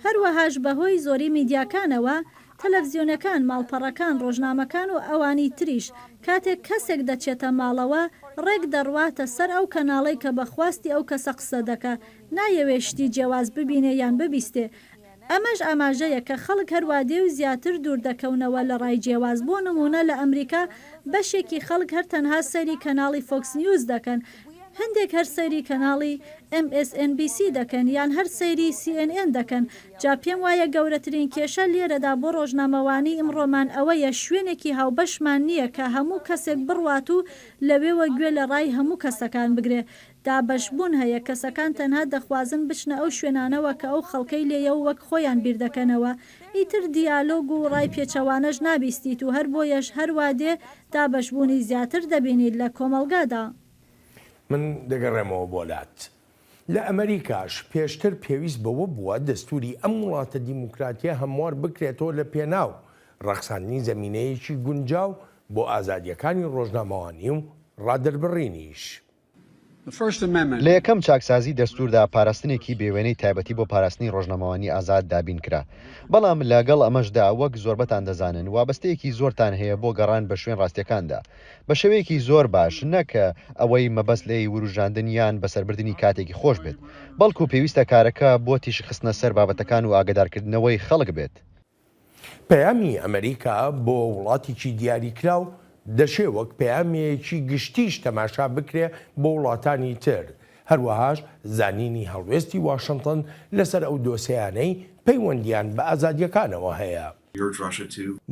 هەروەهاش بەهۆی زۆری میدیاکانەوە، تەلەفزیۆنەکان، ماڵپەڕەکان، ڕۆژنامەکان و ئەوانی تریش، کاتێک کەسێک دەچێتە ماڵەوە ڕێک دەڕواتە سەر ئەو کەناڵەی کە بە خواستی ئەو کەسە قسە دەکا، نایەوێ شتی جیاواز ببینێ یان ببیستێ، ئەمەش ئاماژەیە کە خەڵک هەروا دێ و زیاتر دوور دەکەونەوە لە ڕای جیاواز بۆ نموونە لە ئەمریکا بەشێکی خەڵک هەر تەنها سەیری کەناڵی فۆکس نیوز دەکەن هەندێک هەر سەیری کەناڵی MSNBC دەکەن یان هەر سەیری CNN دەکەن جا پێم وایە گەورەترین کێشە لێرەدا بۆ ڕۆژنامەوانی ئیمڕۆمان ئەوەیە شوێنێکی هاوبەشمان نییە کە هەموو کەسێک بڕوات و لەوێوە گوێ لە ڕای هەموو کەسەکان بگرێ. دابەشبوون هەیە، کەسەکان تەنها دەخوازن بچنە ئەو شوێنانەوە کە ئەو خەڵکەی لێیە و وەک خۆیان بیردەکەنەوە، ئیتر دیالۆگ و ڕای پێچەوانەش نابیستیت و هەر بۆیەش هەروا دێ دابەشبوونی زیاتر دەبینیت لە کۆمەڵگادا. من دەگەڕێمەوە بۆ لات. لە ئەمەریکاش پێشتر پێویست بەوە بووە دەستووری ئەم وڵاتە دیموکراتییە هەموار بکرێتەوە لە پێناو ڕەخساندنی زەمینەیەکی گونجاو بۆ ئازادییەکانی ڕۆژنامەوانی و ڕادەربڕینیش. لە یەکەم چاکسازی دەستووردا پاراستنێکی بێ وێنەی تایبەتی بۆ پاراستنی ڕۆژنامەوانی ئازاد دابین کرا. بەڵام لە گەڵ ئەمەشدا وەک زۆربەتان دەزانن وابەستەیەکی زۆرتان هەیە بۆ گەڕان بە شوێن ڕاستیەکاندا بە شێوەیەکی زۆر باش نەک ئەوەی مەبەست لێی وروژاندن یان بەسەربردنی کاتێکی خۆش بێت بەڵکو پێویستە کارەکە بۆ تیشک خستنە سەر بابەتەکان و ئاگەدارکردنەوەی خەڵک بێت. پەیامی ئەمریکا بۆ وڵاتێکی دیاریکراو دەشێ وەک پەیامێکی گشتیش تەماشا بکرێ بۆ وڵاتانی تر، هەروەهاش زانینی هەڵوێستی واشنتن لەسەر ئەو دۆسێیانەی پەیوەندییان بە ئازادییەکانەوە هەیە.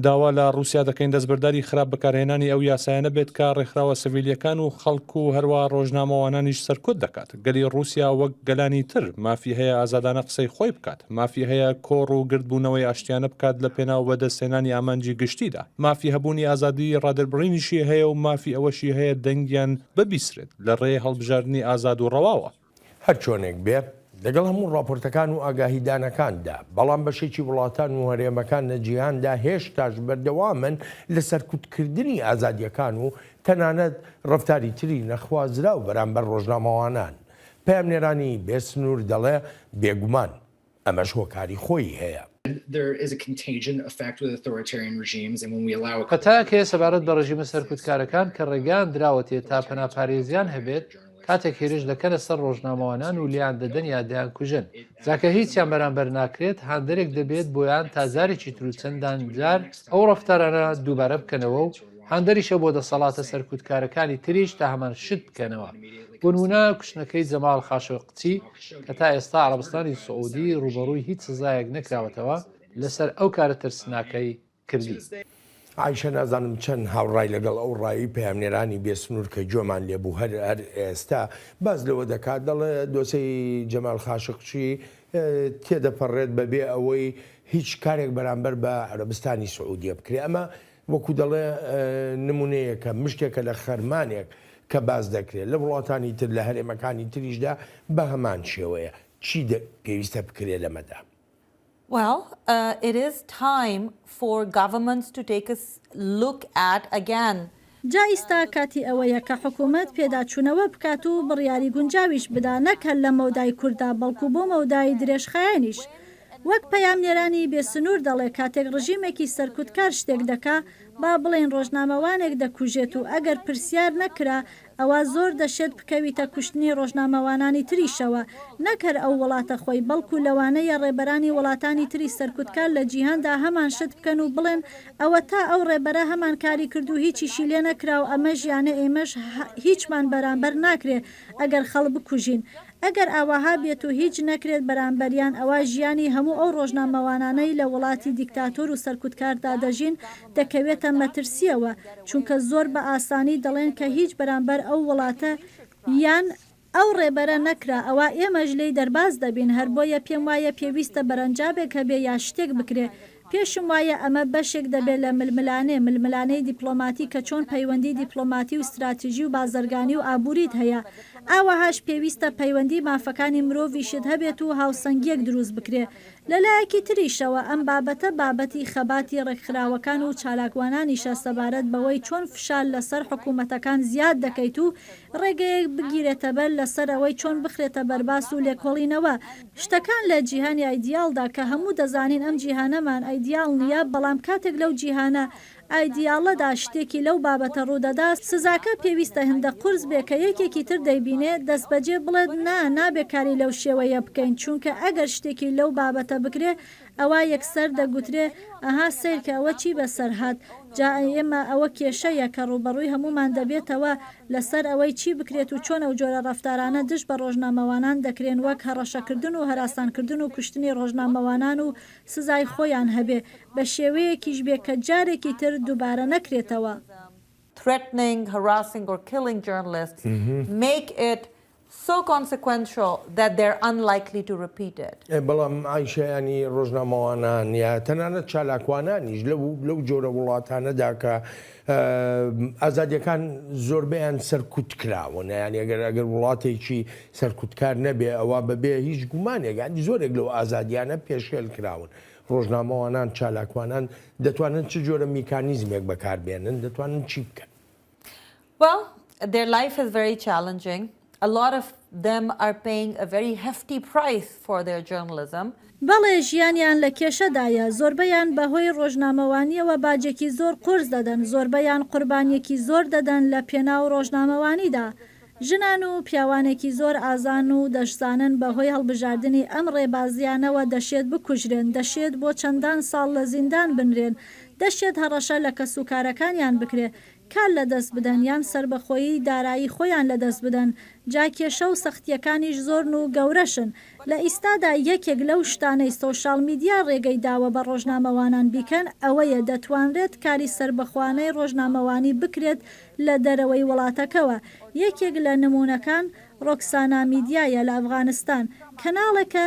داوا لە ڕووسیا دەکەین دەستبەرداری خراپ بەکارهێنانی ئەو یاسایانە بێت کە ڕێکخراوە سڤیلییەکان و خەڵک و هەروەها ڕۆژنامەوانانیش سەرکوت دەکات. گەلی ڕووسیا وەک گەلانی تر مافی هەیە ئازادانە قسەی خۆی بکات، مافی هەیە کۆڕ و گردبوونەوەی ئاشتیانە بکات لە پێناو بەدەستهێنانی ئامانجی گشتیدا، مافی هەبوونی ئازادیی ڕادەربڕینیشی هەیە و مافی ئەوەشی هەیە دەنگیان ببیسرێت لە ڕێی هەڵبژاردنی ئازاد و ڕەواوە. هەرچۆنێک بێ، لەگەڵ هەموو ڕاپۆرتەکان و ئاگاهیدانەکاندا، بەڵام بەشێکی وڵاتان و هەرێمەکان لە جیهاندا هێشتاش بەردەوامن لە سەرکوتکردنی ئازادییەکان و تەنانەت ڕەفتاری تری نەخوازراو بەرامبەر ڕۆژنامەوانان. پەیامنێرانی بێ سنوور دەڵێ، بێگومان ئەمەش هۆکاری خۆیی هەیە. پەتایەک هەیە سەبارەت بە ڕژیمە سەرکوتکارەکان کە ڕێگەیان دراوەتێ تا پەناپارێزیان هەبێت کاتێک هێرش دەکەنە سەر ڕۆژنامەوانان و لێیان دەدەن یا دەیانکوژن جا کە هیچیان بەرامبەر ناکرێت هاندەرێک دەبێت بۆیان تا جارێکی تر و چەندان جار ئەو ڕەفتارانە دووبارە بکەنەوە و هاندەریشە بۆ دەسەڵاتە سەرکوتکارەکانی تریش تا هەمان شت بکەنەوە بۆ نموونە کوشتنەکەی جەماڵ خاشۆقچی کە تا ئێستا عەڕەبستانی سعودی ڕووبەڕووی هیچ سزایەک نەکراوەتەوە لەسەر ئەو کارە ترسناکەی کردی. عایشە نازانم چەند هاوڕای لەگەڵ ئەو ڕایەی پەیامنێرانی بێ سنوور کە گوێمان لێ بوو هەر هەر ئێستا باس لەوە دەکات دەڵێ دۆسێی جەمال خاشقچی تێدەپەڕێت بەبێ ئەوەی هیچ کارێک بەرامبەر بە عەرەبستانی سعودیە بکرێ ئەمە وەکو دەڵێ نمونەیەکە مشتێکە لە خەرمانێک کە باس دەکرێت لە وڵاتانی تر لە هەرێمەکانی تریشدا بە هەمان شێوەیە چی پێویستە بکرێ لەمەدا؟ Well, it is time for governments to take a look at again. جا ئیستا کاتی ئەوەیە کە حکومەت پێداچوونەوە بکات و بڕیاری گونجاویش بدا نەک هەر لە مەودای کورتدا بەڵکو بۆ مەودای درێژخایەنیش. وەک پەیامنێرانی بێ سنوور دەڵێ کاتێک ڕژیمێکی سەرکوتکار شتێک دەکا با بڵێین ڕۆژنامەوانێک دەکوژێت و ئەگەر پرسیار نەکرا ئەوا زۆر دەشێت بکەویتە کوشتنی ڕۆژنامەوانانی تریشەوە، نەک هەر ئەو وڵاتە خۆی، بەڵکو لەوانەیە ڕێبەرانی وڵاتانی تری سەرکوتکار لە جیهاندا هەمان شت بکەن و بڵێن ئەوەتا ئەو ڕێبەرە هەمان کاری کرد و هیچیشی لێ نەکرا و ئەمەش یانە ئێمەش هیچمان بەرامبەر ناکرێ ئەگەر خەڵک بکوژین. ئەگەر ئاواها بێت و هیچ نەکرێت بەرامبەریان ئەوا ژیانی هەموو ئەو ڕۆژنامەوانانەی لە وڵاتی دیکتاتۆر و سەرکوتکاردا دەژین دەکەوێتە مەترسیەوە چونکە زۆر بە ئاسانی دەڵێن کە هیچ بەرامبەر ئەو وڵاتە یان ئەو ڕێبەرە نەکرا ئەوا ئێمەش لێی دەرباز دەبین هەربۆیە پێم وایە پێویستە بەرەنجابێک هەبێ یا شتێک بکرێ پێشم وایە ئەمە بەشێک دەبێت لە ململانێ، ململانێی دیپڵۆماتی کە چۆن پەیوەندی دیپڵۆماتی و ستراتیژی و بازرگانی و ئابووریت هەیە، ئاوەهاش پێویستە پەیوەندی مافەکانی مرۆڤیشت هەبێت و هاوسەنگییەک دروست بکرێ. لە لایەکی تریشەوە ئەم بابەتە بابەتی خەباتی ڕێکخراوەکان و چالاکوانانیشە سەبارەت بەوەی چۆن فشار لەسەر حکوومەتەکان زیاد دەکەیت و ڕێگەیەک بگیرێتەبەر لەسەر ئەوەی چۆن بخرێتە بەرباس و لێکۆڵینەوە شتەکان لە جیهانی ئایدیاڵدا کە هەموو دەزانین ئەم جیهانەمان ئایدیاڵ نییە بەڵام کاتێک لەو جیهانە ئایدیاڵەدا شتێکی لەو بابەتە ڕوودەدا سزاکە پێویستە هندە قورس بێ کە یەکێکی تر دەیبینێ دەستبەجێ بڵێت نا نابێ کاری لەو شێوەیە بکەین چونکە ئەگەر شتێکی لەو بابەتە بکرێ ئەوا یەکسەر دەگوترێ ئەها سەیرکە ئەوە چی بەسەر هات، جا ئێمە ئەوە کێشە یە کە ڕووبەڕووی هەموومان دەبێتەوە لەسەر ئەوەی چی بکرێت و چۆن ئەو جۆرە ڕەفتارانە دژ بە ڕۆژنامەوانان دەکرێن وەک هەڕەشەکردن و هەراسانکردن و کوشتنی ڕۆژنامەوانان و سزای خۆیان هەبێ بە شێوەیەکیش بێ کە جارێکی تر دووبارە نەکرێتەوە. Threatening, harassing or killing journalists make it. so consequential that they're unlikely to repeat it. بەڵام ئایشە یانی ڕۆژنامەوانان یا تەنانەت چالاکوانانیش لەو لەو جۆرە وڵاتانەدا کە ئازادیەکان زۆربەیان سەرکوت کراون یانی ئەگەر ئەگەر وڵاتێکی سەرکوتکار نەبێ ئەوە بەبێ هیچ گومانێک یانی زۆرێک لەو ئازادیانە پێشێل کراون ڕۆژنامەوانان چالاکوانان دەتوانن چ جۆرە میکانیزمێک بەکاربێنن دەتوانن چی بکەن؟ Well, their life is very challenging. A lot of them are paying a very hefty price for their journalism. بەڵێ ژیانیان لە کێشەدایە، زۆربەیان بە هۆی ڕۆژنامەوانییەوە باجێکی زۆر قورس دەدەن، زۆربەیان قوربانییەکی زۆر دەدەن لە پێناو ڕۆژنامەوانیدا. ژنان و پیاوانێکی زۆر ئازان و دەشزانن بە هۆی هەڵبژاردنی ئەم ڕێبازیانەوە دەشێت بکوژرێن، دەشێت بۆ چەندان ساڵ لە زیندان بنرێن، دەشێت هەڕەشە لە کەسوکارەکانیان بکرێ، کار لەدەست بدەن یان سەربەخۆیی دارایی خۆیان لەدەست بدەن، جا کێشە و سەختییەکانیش زۆرن و گەورەشن. لە ئیستادا یەکێک لەو شتانەی سۆشاڵ میدیا ڕێگەی داوە بە ڕۆژنامەوانان بیکەن ئەوەیە دەتوانرێت کاری سەربەخۆانەی ڕۆژنامەوانی بکرێت لە دەرەوەی وڵاتەکەوە، یەکێک لە نموونەکان ڕۆکسانا میدیایە لە ئەفغانستان، کەناڵێکە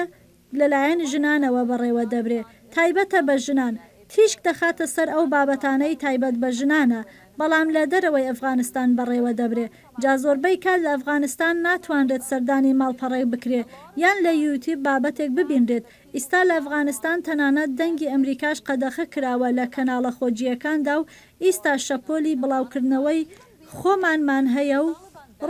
لەلایەن ژنانەوە بەڕێوەدەبرێ، تایبەتە بە ژنان، تیشک دەخاتە سەر ئەو بابەتانەی تایبەت بە ژنانە، بەڵام لە دەرەوەی ئەفغانستان بەڕێوەدەبرێ، جا زۆربەی کات لە ئەفغانستان ناتوانرێت سەردانی ماڵپەڕێک بکرێ یان لە یوتیوب بابەتێک ببینرێت، ئیستا لە ئەفغانستان تەنانەت دەنگی ئەمریکاش قەدەخە کراوە لە کەناڵە خۆجییەکاندا و ئیستا شەپۆلی بڵاوکردنەوەی خۆمانمان هەیە و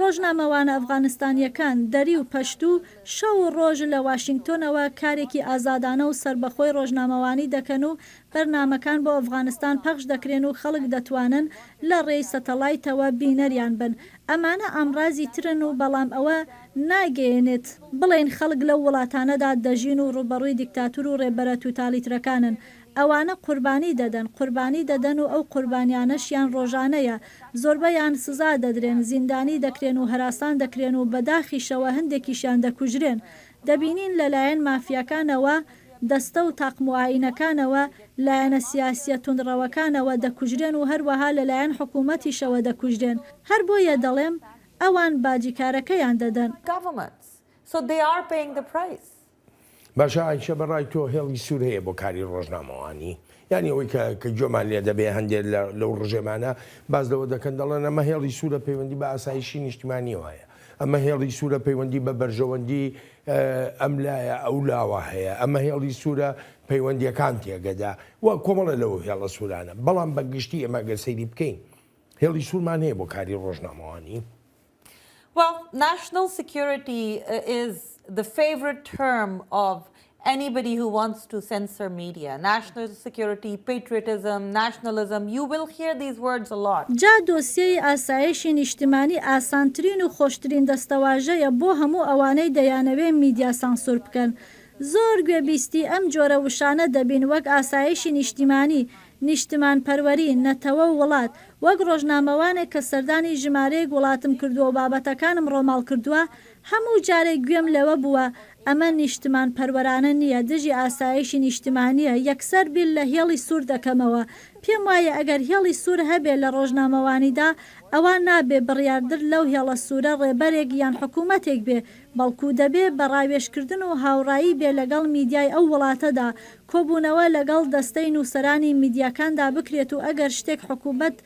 ڕۆژنامەوانە ئەفغانستانییەکان، دەری و پەشتوو، شەو و ڕۆژ لە واشینگتۆنەوە کارێکی ئازادانە و سەربەخۆی ڕۆژنامەوانی دەکەن و بەرنامەکان بۆ ئەفغانستان پەخش دەکرێن و خەڵک دەتوانن لە ڕێی سەتەڵایتەوە بینەریان بن. ئەمانە ئامرازی ترن و بەڵام ئەوە ناگەیەنێت بڵێین خەڵک لەو وڵاتانەدا دەژین و ڕووبەڕووی دیکتاتور و ڕێبەرە توتالیترەکانن. ئەوانە قوربانی دەدەن، قوربانی دەدەن و ئەو قوربانیانەشیان ڕۆژانەیە، زۆربەیان سزا دەدرێن، زیندانی دەکرێن و هەراسان دەکرێن و بەداخیشەوە هەندێکیشیان دەکوژرێن. دەبینین لەلایەن مافیاکانەوە، دەستە و تاقم و ئایینەکانەوە، لایەنە سیاسییە توندڕەوەکانەوە دەکوژرێن و هەروەها لەلایەن حکوومەتیشەوە دەکوژرێن. هەر بۆیە دەڵێم ئەوان باجی کارەکەیان دەدەن. Governments. So they are paying the price. باشە ئایشە بە ڕای تۆ هێڵی سوور هەیە بۆ کاری ڕۆژنامەوانی؟ یانی ئەوەی کە کە گوێمان لێ دەبێ هەندێک لە لەو ڕژێمانە باس لەوە دەکەن دەڵێن ئەمە هێڵی سوورە پەیوەندی بە ئاسایشی نیشتیمانیەوە هەیە ئەمە هێڵی سوورە پەیوەندی بە بەرژەوەندی ئەم لایە ئەو لاوە هەیە ئەمە هێڵی سوورە پەیوەندیەکان تێگەدا و کۆمەڵە لەو هێڵە سوورانە بەڵام بە گشتی ئێمە گەر سەیری بکەین هێڵی سوورمان هەیە بۆ کاری ڕۆژنامەوانی؟ Well, national security is the favorite term of anybody who wants to censor media. National security, patriotism, nationalism, you will hear these words a lot. جا دۆسیەی ئاسایشی نیشتمانی ئاسانترین و خۆشترین دەستەواژەیە بۆ هەموو ئەوانەی دەیانەوێ میدیا سانسۆر بکەن. زۆر گوێبیستی ئەم جۆرە وشانە دەبین وەک ئاسایشی نیشتیمانی، نیشتمانپەروەری، نەتەوە و وڵات. وەک ڕۆژنامەوانێک کە سەردانی ژمارەیەک وڵاتم کردووە و بابەتەکانم ڕۆماڵ کردووە، هەموو جارێک گوێم لەوە بووە ئەمە نیشتمانپەروەرانە نییە، دژی ئاسایشی نیشتمانییە، یەکسەر بیر لە هێڵی سوور دەکەمەوە. پێم وایە ئەگەر هێڵی سوور هەبێ لە ڕۆژنامەوانیدا، ئەوا نابێ بڕیاردر لەو هێڵە سوورە ڕێبەرێک یان حکوومەتێک بێ، بەڵکو دەبێ بە ڕاوێژکردن و هاوڕایی بێ لەگەڵ میدیای ئەو وڵاتەدا، کۆبوونەوە لەگەڵ دەستەی نووسەرانی میدیاکاندا بکرێت و ئەگەر شتێک حکوومەت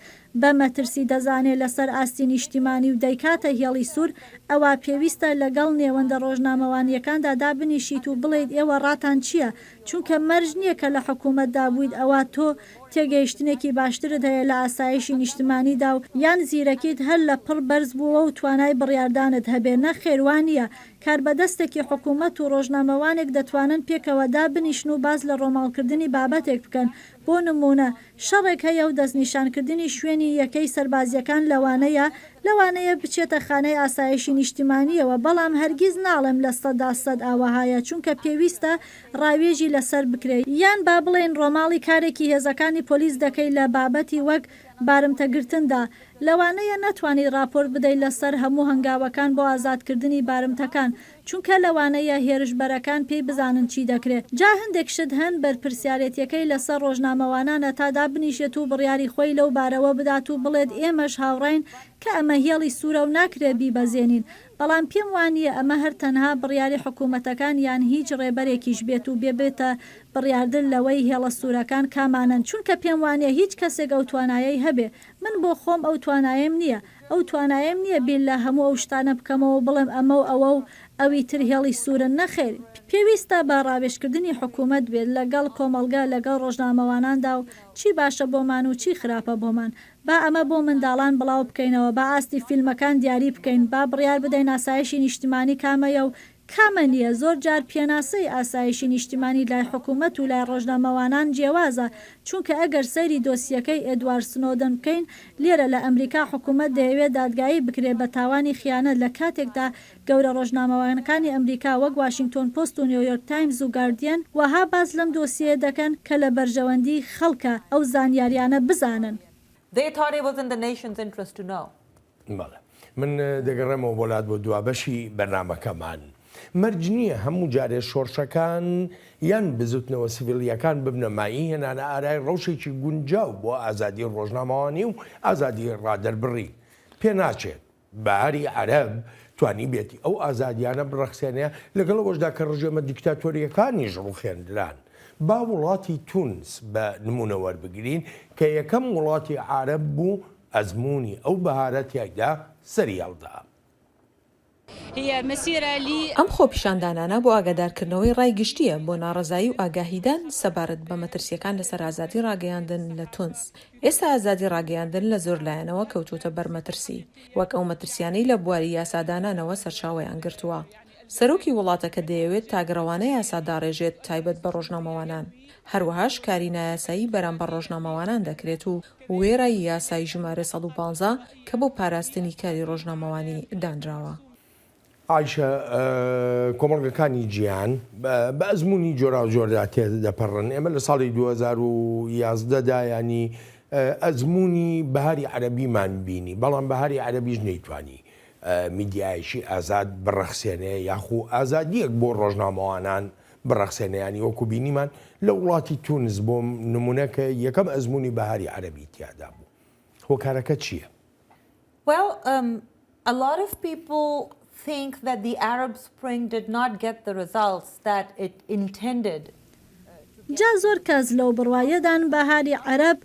بە مەترسی دەزانێ لەسەر ئاستی نیشتیمانی و دەیکاتە هێڵی سوور، ئەوا پێویستە لەگەڵ نێوەندە ڕۆژنامەوانییەکاندا دابنیشیت و بڵێیت ئێوە ڕاتان چییە؟ چونکە مەرج نییە کە لە حکوومەتدا بوویت ئەوا تۆ تێگەیشتنێکی باشترت هەیە لە ئاسایشی نیشتمانیدا و یان زیرەکیت هەر لە پڕ بەرز بووە و توانای بڕیاردانت هەبێ، نەخێر وا نییە، کاربەدەستێکی حکوومەت و ڕۆژنامەوانێک دەتوانن پێکەوە دابنیشن و باس لە ڕۆماڵکردنی بابەتێک بکەن، بۆ نموونە شەڕێک هەیە و دەستنیشانکردنی شوێنی یەکەی سەربازییەکان لەوانەیە لەوانەیە بچێتە خانەی ئاسایشی نیشتیمانییەوە، بەڵام هەرگیز ناڵێم 100% ئاوەهایە، چونکە پێویستە ڕاوێژی لەسەر بکرێ، یان با بڵێین ڕۆماڵی کارێکی هێزەکانی پۆلیس دەکەی لە بابەتی وەک بارمتەگرتندا، لەوانەیە نەتوانیت ڕاپۆرت بدەیت لەسەر هەموو هەنگاوەکان بۆ ئازادکردنی بارمتەکان، چونکە لەوانەیە هێرشبەرەکان پێی بزانن چی دەکرێ. جا هەندێک شت هەن بەرپرسیارێتیەکەی لەسەر ڕۆژنامەوانانە تا دابنیشێت و بڕیاری خۆی لەو بارەوە بدات و بڵێت ئێمەش هاوڕاین کە ئەمە هێڵی سوورە و ناکرێ بیبەزێنین. بەڵام پێم وانییە ئەمە هەر تەنها بڕیاری حکومەتەکان یان هیچ ڕێبەرێکیش بێت و ببێتە بڕیاردر لەوەی هێڵە سوورەکان کامانەن چونکە پێم وانییە هیچ کەسێک ئەو توانایەی هەبێ من بۆ خۆم ئەو توانایەم نییە ئەو توانایەم نییە بیر لە هەموو ئەو شتانە بکەمەوە و بڵێم ئەمە و ئەوە و ئەوی تر هێڵی سوورن نەخێر پێویستە بە ڕاوێژکردنی حکومەت بێت لەگەڵ کۆمەڵگە لەگەڵ ڕۆژنامەواناندا و چی باشە بۆمان و چی خراپە بۆمان با ئەمە بۆ منداڵان بڵاو بکەینەوە، با ئاستی فیلمەکان دیاری بکەین، با بڕیار بدەین ئاسایشی نیشتمانی کامەیە و کامە نییە، زۆر جار پێناسەی ئاسایشی نیشتمانی لای حکومەت و لای ڕۆژنامەوانان جیاوازە، چونکە ئەگەر سەیری دۆسیەکەی ئێدوارد سنۆدن بکەین لێرە لە ئەمریکا حکومەت دەیەوێت دادگایی بکرێت بە تاوانی خیانەت لە کاتێکدا گەورە ڕۆژنامەوانەکانی ئەمریکا وەک واشینگتۆن پۆست و نیۆیۆرک تایمز و گاردیەن وەها باس لەم دۆسیەیە دەکەن کە لە بەرژەوەندی خەڵکە ئەو زانیاریانە بزانن. They thought it was in the nation's interest to know. بەڵێ. من دەگەڕێمەوە بۆ لات بۆ دوا بەشی بەرنامەکەمان. مەرج نییە هەموو جارێ شۆڕشەکان یان بزوتنەوە سڤیلییەکان ببنە مایەی هێنانە ئارای ڕەوشێکی گونجاو بۆ ئازادی ڕۆژنامەوانی و ئازادی ڕادەربڕین. پێناچێت بەهاری عەرەب توانیبێتی ئەو ئازادیانە بڕەخسێنێ، لەگەڵ ئەوەشدا کە ڕژێمە دیکتاتۆرییەکانیش ڕوخێندران. با وڵاتی تونس بە نموونە وەربگرین کە یەکەم وڵاتی عارەب بوو ئەزموونی ئەو بەهارە تیایدا سەریهەڵدا. ئەم خۆپیشاندانانە بۆ ئاگادارکردنەوەی ڕای گشتییە بۆ ناڕەزایی و ئاگاهیدان سەبارەت بە مەترسییەکان لەسەر ئازادی ڕاگەیاندن لە تونس. ئێستا ئازادی ڕاگەیاندن لە زۆر لایەنەوە کەوتووەتە بەر مەترسی، وەک ئەو مەترسیانەی لە بواری یاسادانانەوە سەرچاوەیان گرتووە. سەرۆکی وڵاتەکە دەیەوێت تاکڕەوانە یاسا داڕێژێت تایبەت بە ڕۆژنامەوانان. هەروەهاش کاری نایاسایی بەرامبەر ڕۆژنامەوانان دەکرێت و وێڕای یاسای ژمارە 115 کە بۆ پاراستنی کاری ڕۆژنامەوانی دانراوە. عایشە، کۆمەڵگەکانی جیهان بە ئەزموونی جۆراوجۆردا تێدەپەڕن، ئێمە لە ساڵی 2011 دا یانی ئەزموونی بەهاری عەرەبیمان بینی، بەڵام بەهاری عەرەبیش نەیتوانی میدیایەکی ئازاد بڕەخسێنێ یاخو ئازادییەک بۆ ڕۆژنامەوانان بڕەخسێنێ، یانی وەکو بینیمان لە وڵاتی تونس بۆ نمونە کە یەکەم ئەزموونی بەهاری عەرەبی تیادا بوو. هۆکارەکە چییە؟ Well, um, a lot of people think that the Arab Spring did not get the results that it intended. جا زۆر کەس لەو بڕوایەدان بەهاری عەرەب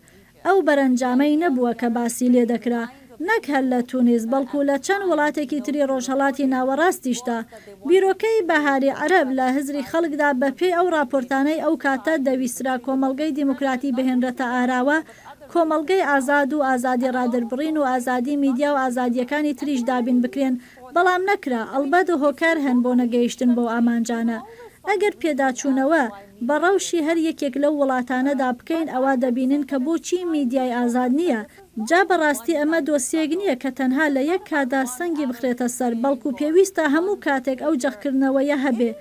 ئەو بەرەنجامەی نەبووە کە باسی لێ دەکرا، نەک هەر لە تونس بەڵکو لە چەند وڵاتێکی تری ڕۆژهەڵاتی ناوەڕاستیشدا. بیرۆکەی بەهاری عەرەب لە هزری خەڵکدا بە پێی ئەو ڕاپۆرتانەی ئەو کاتە دەویسترا کۆمەڵگەی دیموکراتی بهێنرێتە ئاراوە، کۆمەڵگەی ئازاد و ئازادی ڕادەربڕین و ئازادی میدیا و ئازادییەکانی تریش دابین بکرێن، بەڵام نەکرا، ئەڵبەت هۆکار هەن بۆ نەگەیشتن بەو ئامانجانە. ئەگەر پێداچوونەوە بە ڕەوشی هەر یەکێک لەو وڵاتانەدا بکەین ئەوا دەبینن کە بۆچی میدیای ئازاد نییە، جا بەڕاستی ئەمە دۆسیەیەک نییە کە تەنها لە یەک کاتدا سەنگی بخرێتە سەر، بەڵکو پێویستە هەموو کاتێک ئەو جەختکردنەوەیە هەبێ.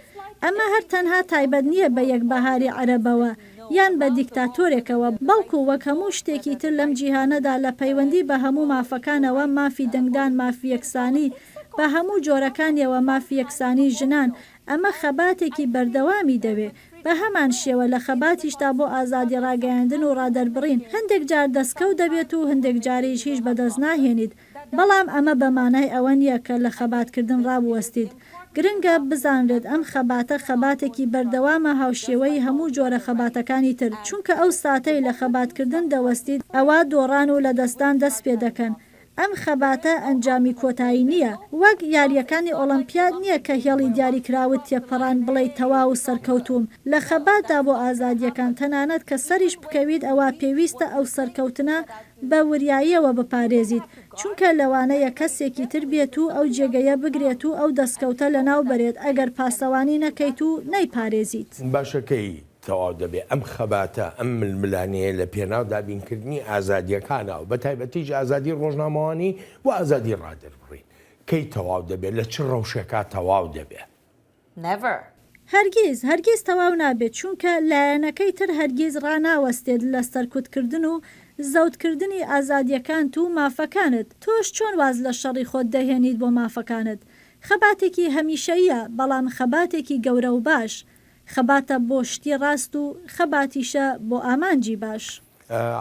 ئەمە هەر تەنها تایبەت نییە بە یەک بەهاری عەرەبەوە یان بە دیکتاتۆرێکەوە، بەڵکو وەک هەموو شتێکی تر لەم جیهانەدا لە پەیوەندی بە هەموو مافەکانەوە، مافی دەنگدان، مافی یەکسانی بە هەموو جۆرەکانیەوە، مافی یەکسانی ژنان، ئەمە خەباتێکی بەردەوامی دەوێ. بەهەمان شێوە لە خەباتیشدا بۆ ئازادی ڕاگەیاندن و ڕادەربڕین هەندێک جار دەستکەوت دەبێت و هەندێک جاریش هیچ بەدەست ناهێنیت، بەڵام ئەمە بە مانای ئەوە نییە کە لە خەباتکردن ڕابوەستیت. گرنگە بزانرێت ئەم خەباتە خەباتێکی بەردەوامە هاوشێوەی هەموو جۆرە خەباتەکانی تر، چونکە ئەو ساتەی لە خەباتکردن دەوەستیت ئەوا دۆڕان و لەدەستدان دەست پێدەکەن. ئەم خەباتە ئەنجامی کۆتایی نییە، وەک یارییەکانی ئۆڵەمپیاد نییە کە هێڵی دیاریکراوت تێپەڕاند بڵێی تەواو سەرکەوتووم، لە خەباتدا بۆ ئازادییەکان تەنانەت کە سەریش بکەویت ئەوا پێویستە ئەو سەرکەوتنە بە وریاییەوە بپارێزیت، چونکە لەوانەیە کەسێکی تر بێت و ئەو جێگەیە بگرێت و ئەو دەستکەوتە لەناو بەرێت ئەگەر پاسەوانی نەکەیت و نەیپارێزیت. باشە کەی تەواو دەبێ ئەم خەباتە، ئەم ململانێیە لە پێناو دابینکردنی ئازادییەکانا و بەتایبەتیش ئازادی ڕۆژنامەوانی و ئازادی ڕادەربڕین کەی تەواو دەبێ، لە چ ڕەوشێکا تەواو دەبێ؟ Never. هەرگیز، هەرگیز تەواو نابێت، چونکە لایەنەکەی تر هەرگیز ڕاناوەستێت لە سەرکوتکردن و زەوتکردنی ئازادییەکانت و مافەکانت، تۆش چۆن واز لە شەڕی خۆت دەهێنیت بۆ مافەکانت؟ خەباتێکی هەمیشەییە، بەڵام خەباتێکی گەورە و باش. خەباتە بۆ شتی ڕاست و خەباتیشە بۆ ئامانجی باش.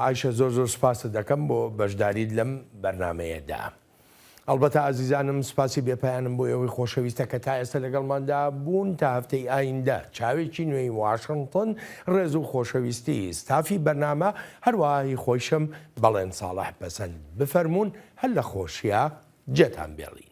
عایشە زۆر زۆر سوپاست دەکەم بۆ بەشداریت لەم بەرنامەیەدا. ئەڵبەتە ئازیزانم سوپاسی بێپایانم بۆ ئێوەی خۆشەویستە کە تا ئێستا لەگەڵماندا بوون تا هەفتەی ئایندە چاوێکی نوێی واشنتن ڕێز و خۆشەویستی ستافی بەرنامە هەروەها هی خۆیشم بەڵێن ساڵح پەسەند بفەرموون هەر لە خۆشیا جێتان بێڵی.